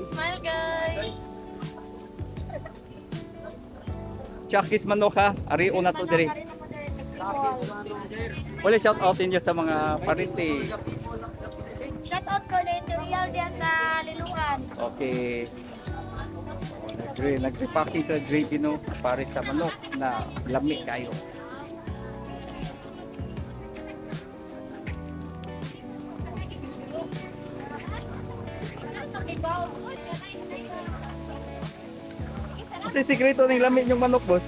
Smile, guys! Chucky's manok ha. Ari una to diri. Wala, shout out inyo sa mga parente. Shout out ko na Imperial diya sa Liluan. Okay. Oh, nagre nagre-packing sa gravy, no, pare sa manok na lami kayo. Kasi sikreto ng lami yung manok, boss.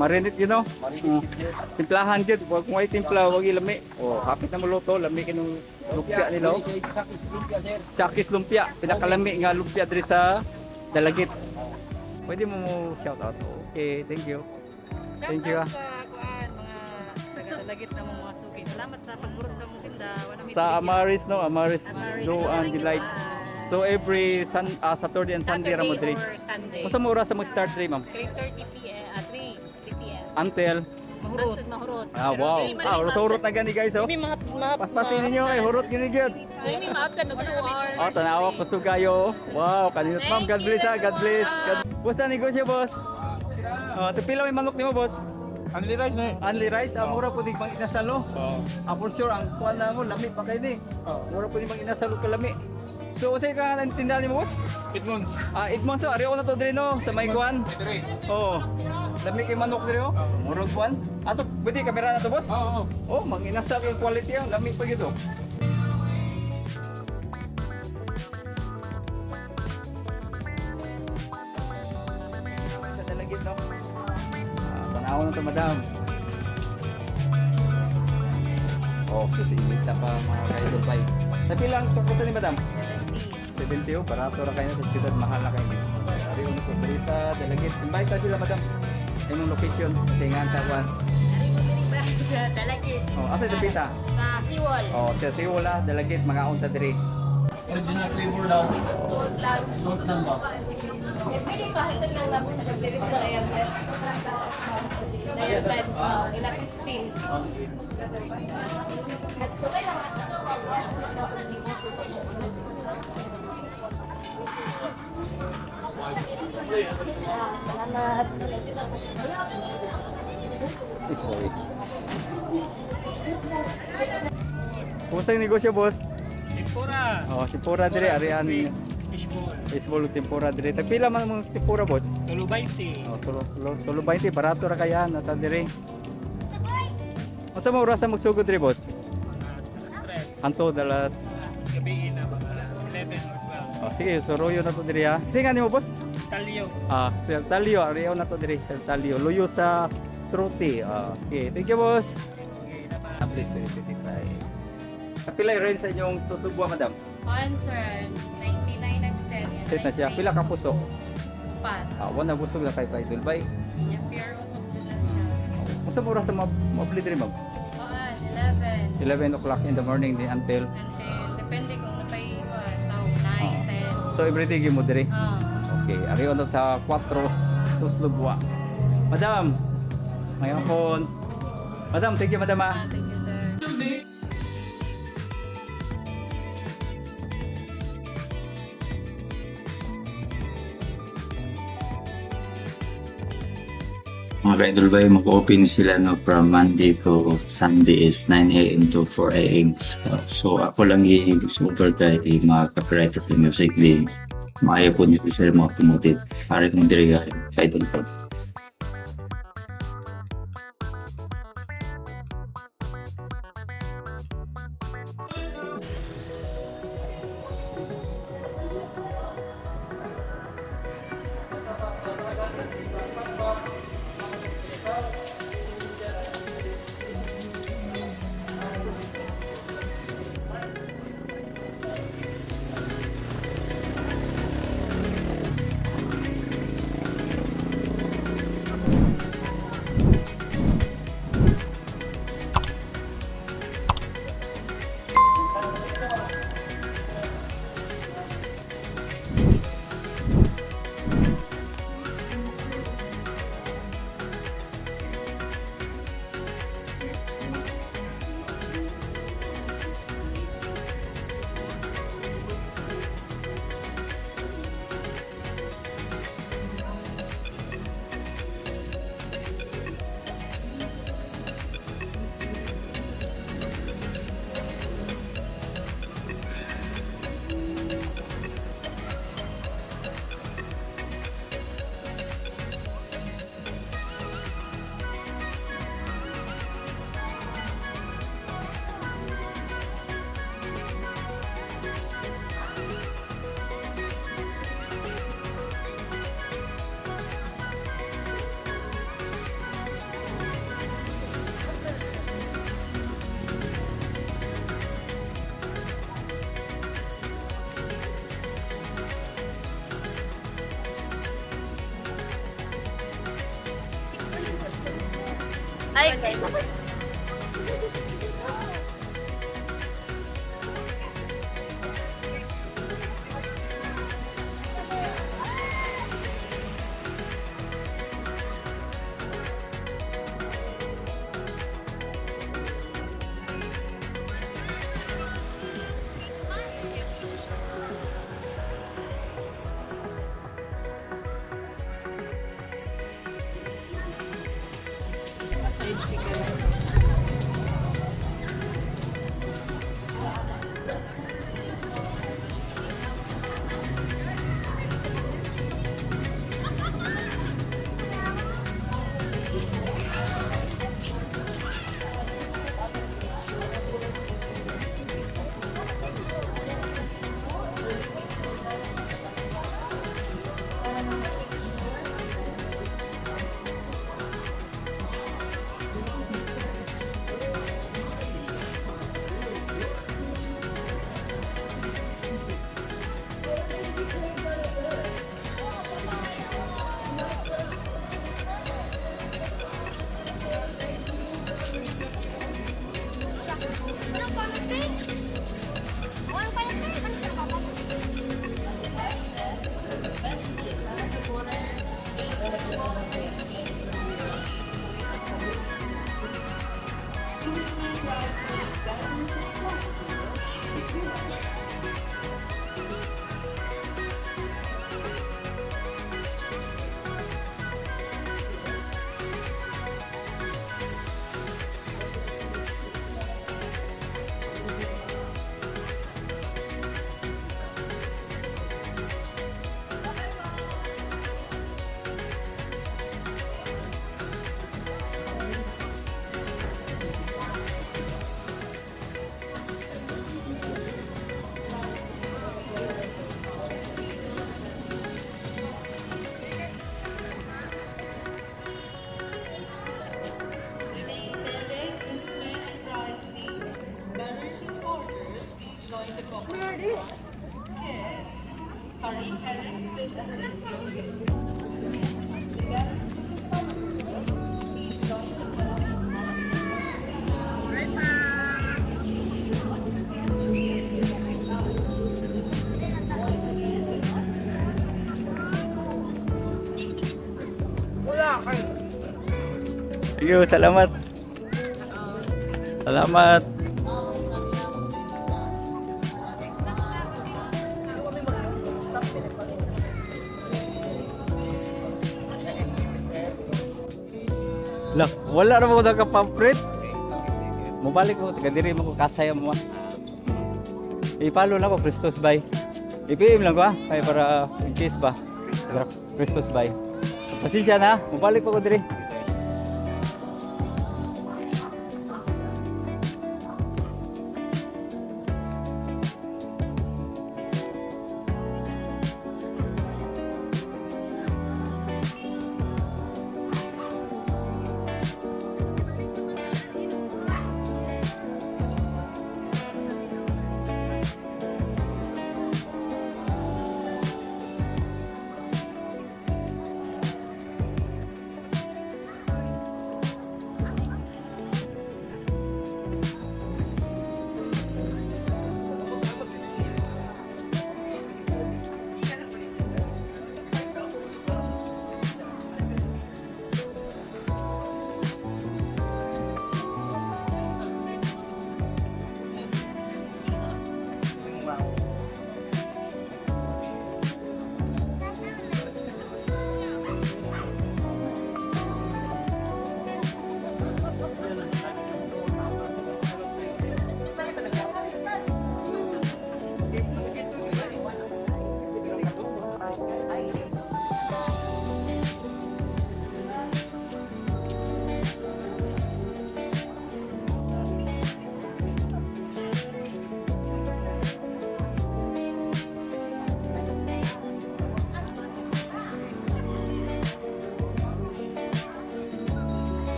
Marinate. Timplahan jud, wag mo ay timpla, wag ilami. Oh, hapit na mo luto, lami kinong lumpia nila, oh. Chucky's lumpia, pinakalami nga lumpia diri sa Dalagit. Pwede mo mo shout out. Okay, thank you. Thank you, ah. Sa kuan, mga taga-Dalagit na mga suki. Salamat sa pagburot sa mong tinda. Wala may Sa tuligya. Amaris, no, Amaris Amaris. Glow and Delights. So every Saturday and Sunday ra mo Saturday diri. or Sunday. Unsa mo oras sa mag-start diri, ma'am? 3:30 p.m. 3 p.m. Until Mahurot. Mahurot. Ah, wow. Ah, hurot-hurot na gani, guys, oh. May mga mga Paspasin ninyo kay hurot gani gyud. May maot ka 2 hours. Oh, tanawa ko kayo. Wow, kaninot, ma'am. God bless ha. God bless. God. Basta negosyo, boss. Oh, pila may manok nimo, boss? Only rice na eh. Only rice, ah, mura po di mang inasal, no? Oo. Ah, for sure, ang kuan na mo, lami pa kayo ni. Mura po di mang inasal og kalami. So, usay ka ang tindahan nimo, boss? 8 months. Ah, Edmond, so, ariyo na to diri, no, sa may kuan. Dire. Oh, lami kay manok diri, oh. Murag kuan. Ato, pwede kamera na to, boss? Oo. Oh, mang inasal yung quality, ang lami pa gito. Sa Dalagit, no? Ah, tanaw na to, madam. Oh, sus, init na pa, mga kaidol bay. Tapi lang, tukso ni madam. 70. 70, oh, barato ra kayo sa siyudad, mahal na kayo. Ari ko sa diri sa Dalagit. Invite ta sila, madam. Imong location kasi nga sa kuan. Ari mo diri ba sa Dalagit? Oh, asa dapita? Sa Siwol. Oh, sa Siwala, Dalagit, mga unta diri. Original flavor daw. Salt lang. Salt lang ba? Pwede pa hatag lang labo na diri sa ayan. Dayon pa ilapit steam. Okay lang. Salamat. Eh, sorry. Kumusta yung negosyo, boss? Tempura. Oh, tempura diri, arian. Fishball. Baseball ug tempura diri. Tagpila man mga tempura, boss? Tulo 20. Oh, tulo tulo, tulo 20, barato ra kaya nata diri. Unsa mo oras sa magsugod diri, boss? Mga stress. Anto dalas. Gabi na mga 11 or 12. Oh, sige, suroyo na to diri ha. Sige nga nimo, boss. Talyo. Ah, Sir Talio, ariyo na to diri, Sir Talio. Luyo sa Truti. Ah, okay, thank you, boss. Okay na ba? Please 2025. Kapila yung range sa inyong susugwa, madam? Kuan, sir, 99 nag-set. Set na siya. Pila ka puso? Pat. Ah, wala busog na kay Idol Bay. Yeah, pure utog na siya. Unsa mo oras sa mabli diri, ma'am? Kuan, 11. 11 o'clock in the morning din until Until, depende kung napay kuan, tao, 9, 10. So everyday gyud mo diri. Ah. Okay, ariyo na sa Cuatros Tuslugwa. Madam, may hapon. Madam, thank you, madam ah. Ah, thank you, sir. Mga ka-idol bay, mag-open sila, no, from Monday to Sunday is 9 a.m. to 4 a.m. So ako lang i-super kay mga copyright sa music di maayo po nito sila mga promoted para kung diri ka-idol bay. Ay, Remain standing. Groomsmen and bridesmaids, members and followers, please join the couple. Kids, sorry, parents, please assist your kids. Please join the couple. Thank you, salamat. Salamat. Lah, wala ra mo ka pamphlet. Mobalik ko taga diri mo ko kasaya mo. Ah. I-follow lang ko Christos bay. I-PM lang ko ah, kay para in case ba. Christos bay. Pasensya na, mobalik pa ko diri.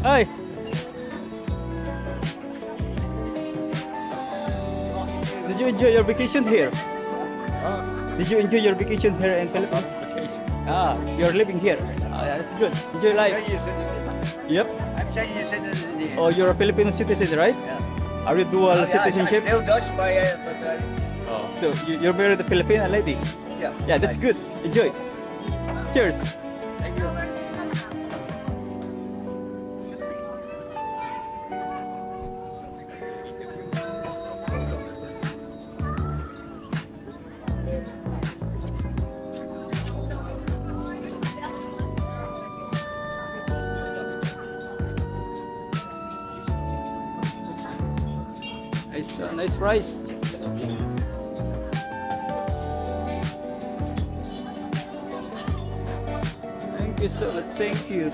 Ay! Did you enjoy your vacation here? Did you enjoy your vacation here in Philippines? Vacation. Ah, you're living here. Ah, that's good. Enjoy life. Yeah, you said Yep. I'm Senior citizen here. Oh, you're a Filipino citizen, right? Yeah. Are you dual Yeah, citizenship? I'm still Dutch, but Oh. So you're married a Filipina lady? Yeah. Yeah, that's good. Enjoy. Cheers. Thank you. Nice, nice rice. Thank you so much. Thank you.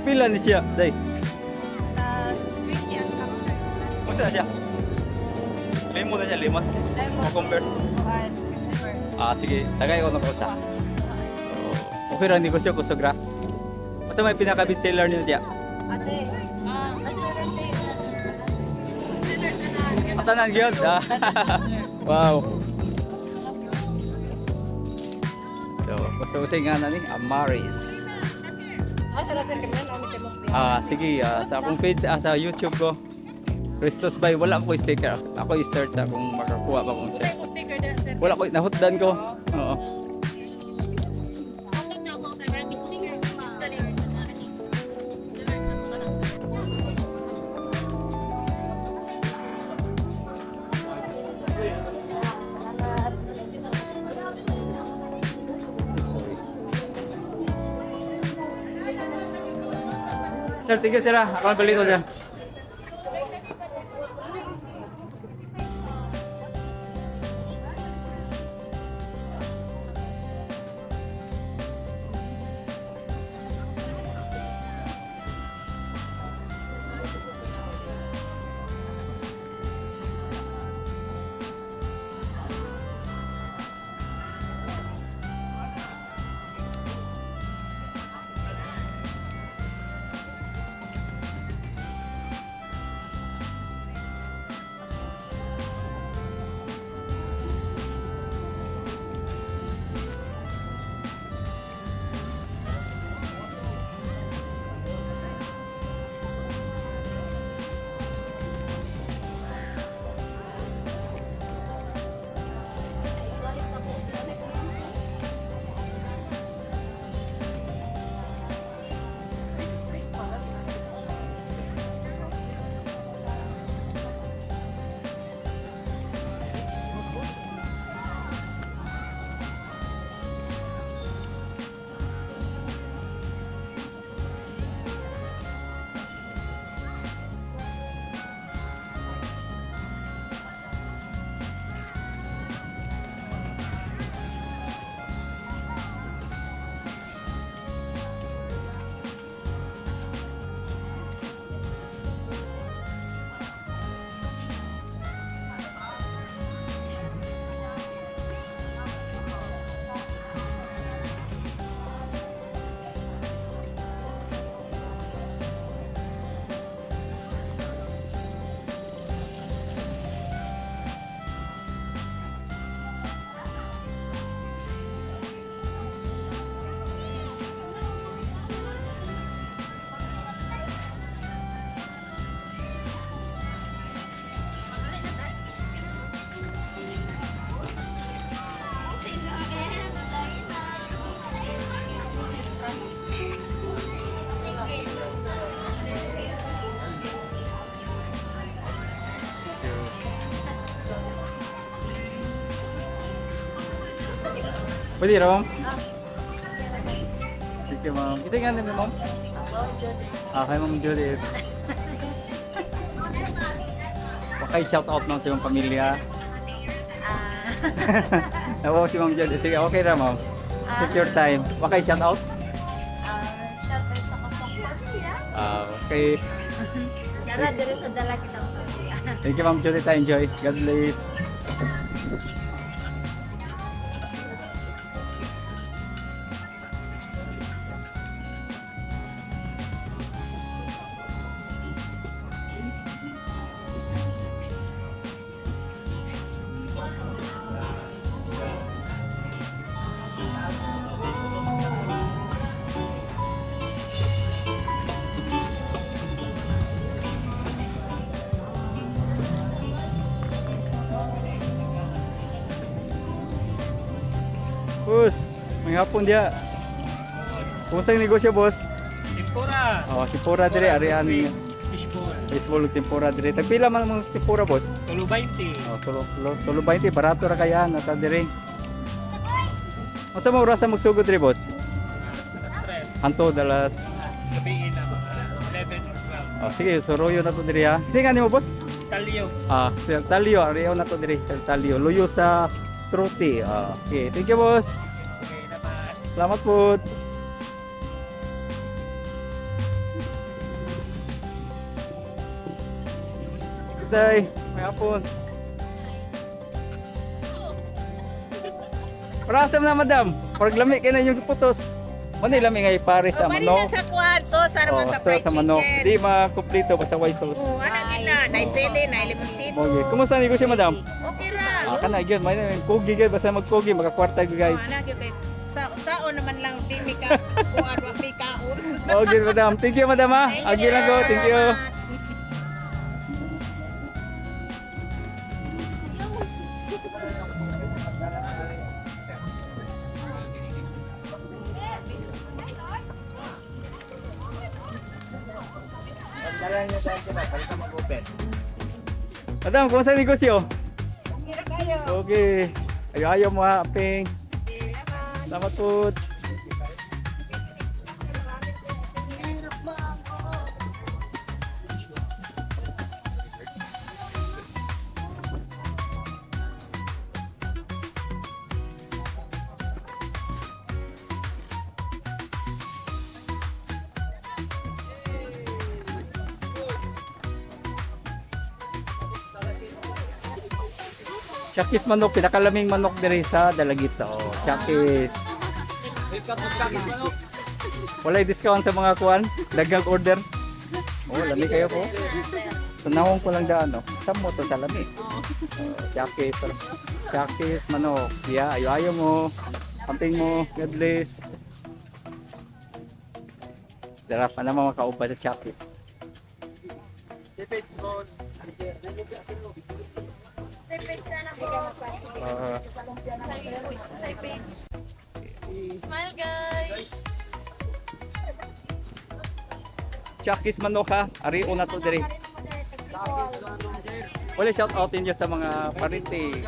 Pila ni siya, day? 20 ang cup. Unsa na siya? Limot na siya, limot. Lemon Cucumber. to kuan, cucumber. Ah, sige. Tagay ko na ko sa. Oh, okay ra negosyo ko sogra. Unsa may pinaka best seller niyo diya? Ate, ah, Tanan gyud. Ah. Wow. So, gusto ko sa nga na ni Amaris. Asa ra sir kami na sa imong vlog. Ah, sige, sa akong page, sa YouTube ko. Christos by wala ko sticker. Ako i-search sa kung makakuha ba kong Wala share. mo sticker da sir. Wala ko nahutdan ko. Oo. Sir, thank you sir. Ah. Ako ang balik ko sir. Pwede ra, ma'am? Thank you, ma'am. Kita nga namin, ma'am. Ah, kay Ma'am Judith. Okay, shout out ma'am sa iyong pamilya. Nawa si Ma'am Judith. Sige, okay ra, ma'am. Take your time. Okay, shout out. Shout out sa kapong pamilya. Ah, okay. Nara diri sa dala kita. Thank you, Ma'am Julita. Enjoy. God bless. Boss, may hapon diya. Kumusta yung negosyo, boss? Tempura. Oh, tempura dire, arian. Fishball. Baseball ug tempura dire. Tagpila man ang tempura, boss? Tulo 20. Oh, tulo tulo, tulo 20, barato ra kaya nata dire. Unsa mo oras magsugod dire, boss? Alas tres. Anto dalas. Gabi na mga 11 or 12. Oh, sige, suroyo na to dire ha. Sige nga nimo, boss? Talyo. Ah, sir Talio, ariyo na to dire, Sir Talio. Luyo sa Truti. Ah, sige, thank you, boss. Okay naman. Salamat po. Good day. May hapon. Parasam na, madam. Parang lami kayo na yung putos. Manila lami nga ipares sa manok. sa kuan, so sa Oh, sa sa, fried sa manok. chicken. Di makumpleto basta white sauce. Oo, ana gina, nay sili, nay limoncito. Okay. Kumusta ang negosyo, madam? Okay ra. Ah, kana gyud, may kugi gyud basta magkugi makakwarta gyud, guys. Oh, ana gyud kay sa sao naman lang di mi ka kuan wa mi kaon. Okay, madam. Thank you, madam. Ah. Thank Agi lang ko. Thank you. Madam, kumusta ang negosyo? Okay. Ayo-ayo mo ha, Ping. Salamat po. Chakis manok, pinakalaming manok diri sa Dalagita. Oh, Chakis. Welcome to Chucky's Manok. Walay discount sa mga kuan, daghang order. Oh, lami kayo po. Sa nawong ko lang daan, no. Sa mo to sa lami. Oh, Chakis, Chakis manok. Yeah, ayo-ayo mo. Amping mo. God bless. Dara pa naman makaupa sa Chakis. Tipits, boss. Sir Page sana boss. Ah, Sir Page. Smile guys. Chakis manok ha. Ari una to diri. Wala shout out inyo sa mga parente.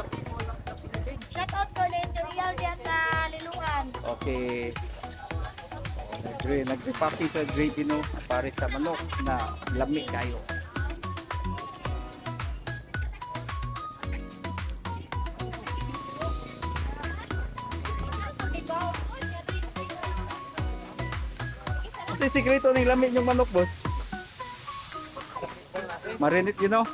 Shout out ko Lencho Real diya sa Liluan. Okay. Nagre nagre-packing sa gravy no pare sa manok na lami kayo. Kasi sikreto ng lami yung manok, boss. Marinate yun, no?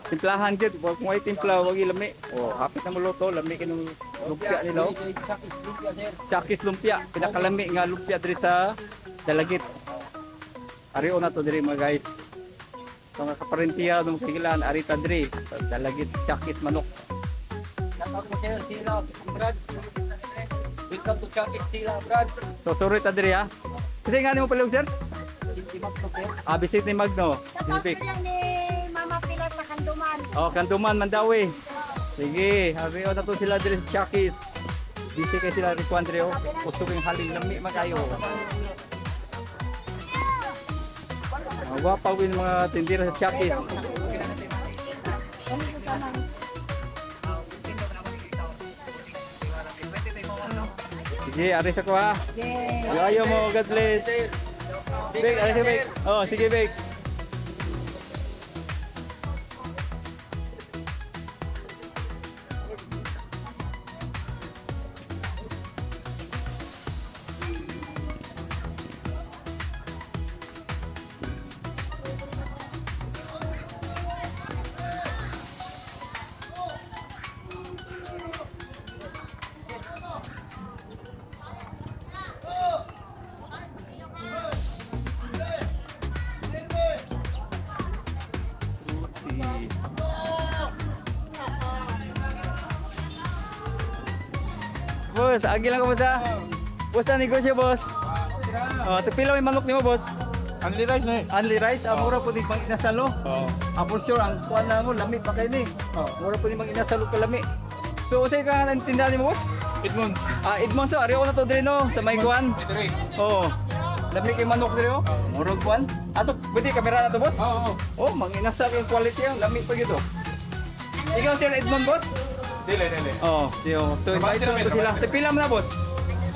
Timplahan gyud, wag kung ay timpla, wag ilami. Oh, hapit na muluto, lami kinong lumpia nila. Oh. Chucky's Lumpia, sir. Chakis lumpia, pinakalami nga lumpia diri sa Dalagit. Ariyo na to diri mga guys. So nga kaparentiya nung kagilan arita diri sa Dalagit Chakis manok. Shout out mo, sir. Sila, Brad. Welcome to Chucky's Sila, Brad. So sorry ta diri ha. Kasi nga nimo palihog sir? Cindy Magno, sir. Ah, visit ni Magno. Shout out Pacific. ko lang ni Mama Pila sa Kanduman. Oh, Kanduman Mandawi. Sige, ariyo na to sila diri sa Chakis. Busy kay sila Rico Andreo. Gusto kong haling lami man kayo. Mga gwapa win mga tindira sa Chakis. Sige, aris ako ha. Ayo mo, God bless. Big, aris ako, Big. Oh, sige, Big. Sige. Boss, agi lang ko, boss ah. Boss, na negosyo, boss. Oh, tagpila may manok nimo, boss? Only rice na eh. Only rice, ah, mura po di pang inasalo. Oo. Ah, for sure, ang kuan na mo, lami pa kayo ni. Oo. Mura po ni mang inasalo kalami. So, usay ka ang tindahan nimo, boss? Edmonds. Ah, Edmond, so, ariyo ko na to diri no, sa may kuan. May dire. Oo. Lami kay manok diri oh. Murag kuan. Ato, pwede kamera na to, boss? Oo. Oh, manginasal yung quality ang lami pa gito. Ikaw sir Edmond, boss? Dili, dili. Oh, diyo. To invite Trabante na namin, to sila. trabante. Tagpila mo na, boss?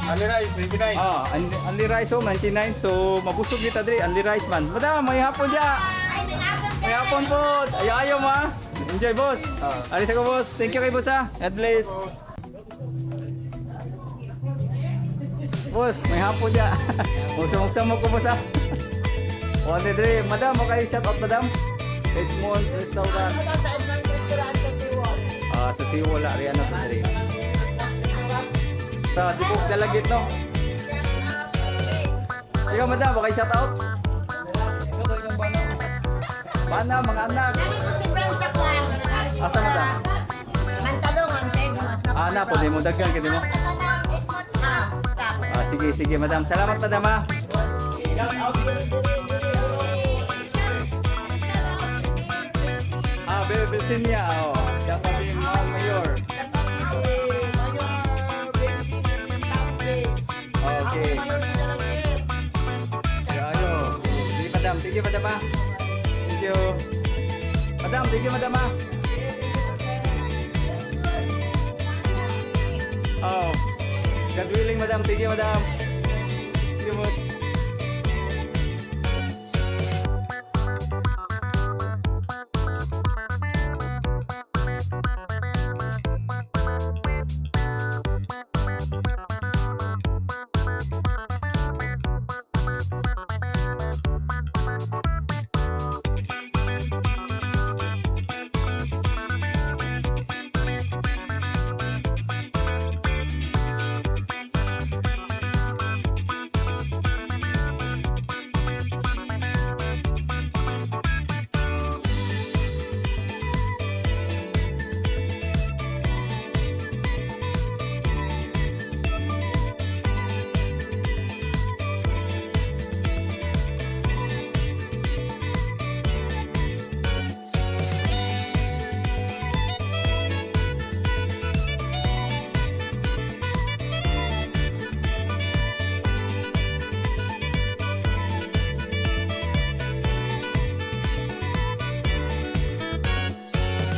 Only rice, 29. Ah, only rice oh, 99. So mabusog kita diri, only rice man. Madam, may hapon diya. May hapon po. Ayo ayo ma. Enjoy, boss. Alis ako, boss. Thank you kay boss ah. God bless. Boss, may hapon diya. Mugsa-mugsa mo ko, boss ah. One diri, madam, mo kayo shout out, madam. Edmond Restaurant. Ah, sa Tiwala, Ariana to diri. Sa Dibuk Dalagit, no? Ikaw, madam, baka shout out? Bana, mga anak. Asa, madam? Mantalong ang tayo mas Ah, na, pwede mo daghan, kaya mo. Ah, sige, sige, madam. Salamat, madam, ah. Ah, Bebe Belsinia, oh. Shout out din, Ma'am Mayor. Okay. Ayo. Sige, madam. Sige, madam, ah. Thank you. Madam, thank you, madam, ah. Oh. God willing, madam. Thank you, madam. Thank you, boss.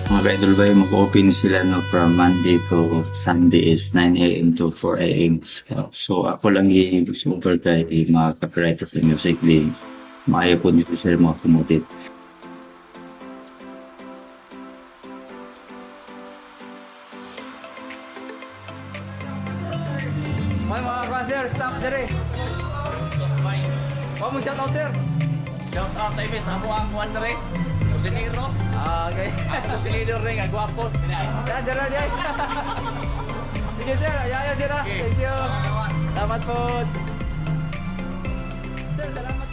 Mga ka-idol ba, mag-open sila no, from Monday to Sunday is 9 a.m. to 4 a.m. So ako lang i-over kay mga copyright sa music din. Maayo po dito sila mga kumutit. Mga mga kwan, sir. Stop dire. Wa mo shout out, sir. Shout out tayo miss, ako ang Juan Re. Kusinero. Ah, okay. Ako kusinero rin, ang gwapo. Yan, dira, dira. Sige, sir. Ayo, ayo, sir. Ah. Thank you. Salamat po. Sir, salamat.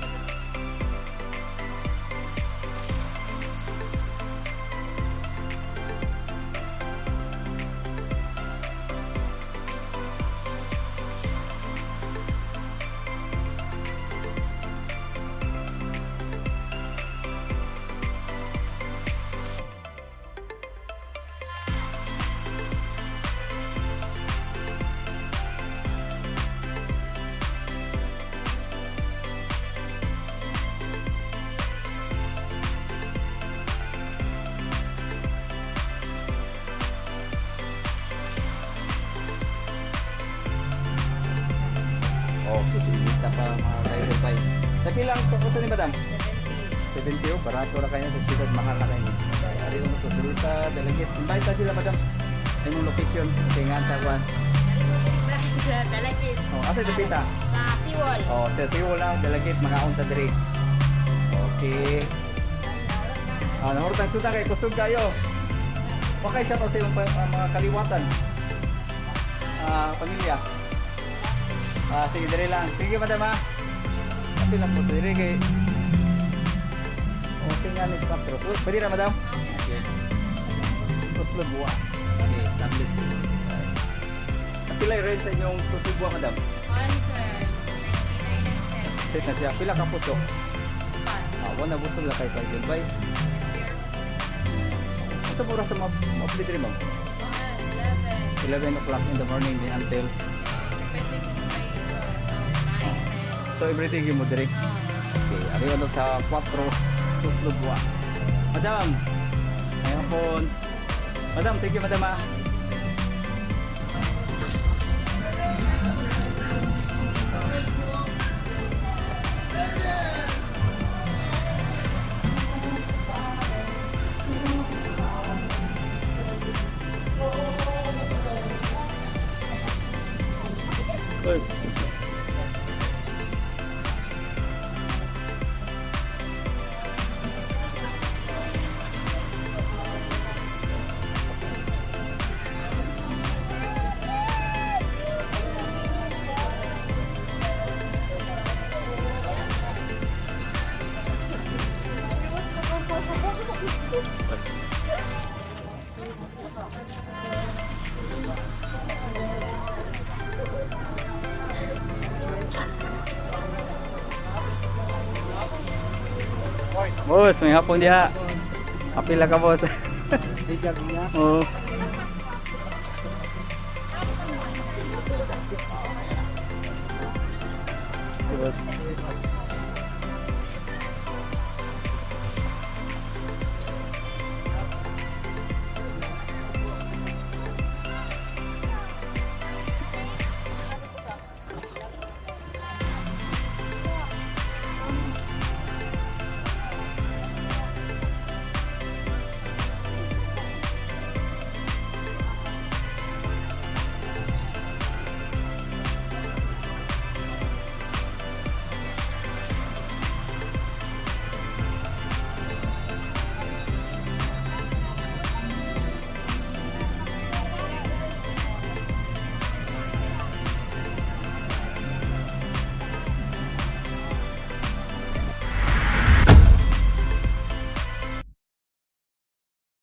Oh, susunod pa mga kaidol bay. Napilang kuso ni madam? 70. 70 oh, barato ra kayo sa siyudad, mahal na kayo. Ari mo to diri sa Dalagit. Invite ta sila, madam. Ay mong location kay nga ta kwan. Dalagit. Oh, asa dapita? Sa Siwol. Oh, sa Siwol lang Dalagit makaon ta diri. Okay. Ah, nahurtan suta kay kusog kayo. Okay, shout out sa imong mga kaliwatan. Ah, pamilya. Ah, sige, diri lang. Sige, madam ah. Kapil lang po diri kay. Okay nga ni Papro. Pwede ra, madam? Tuslob Buwa. Okay, established. Pila rin sa inyong Tuslob Buwa, madam? One, sir. 99.97. Set na siya. Pila ka puso? Ah, wala gusto lang kay kay Bay. Ito po sa ma-upload diri, ma'am. 11. 11 o'clock in the morning din until Depende kung may 9, so everything you mo direct. Okay, ari ano sa 4 Tuslob Buwa. Madam. Ayun po. Madam, thank you, madam ah. Oy. Boss, may hapon diha. Apila ka, boss. Oo. Hey, boss.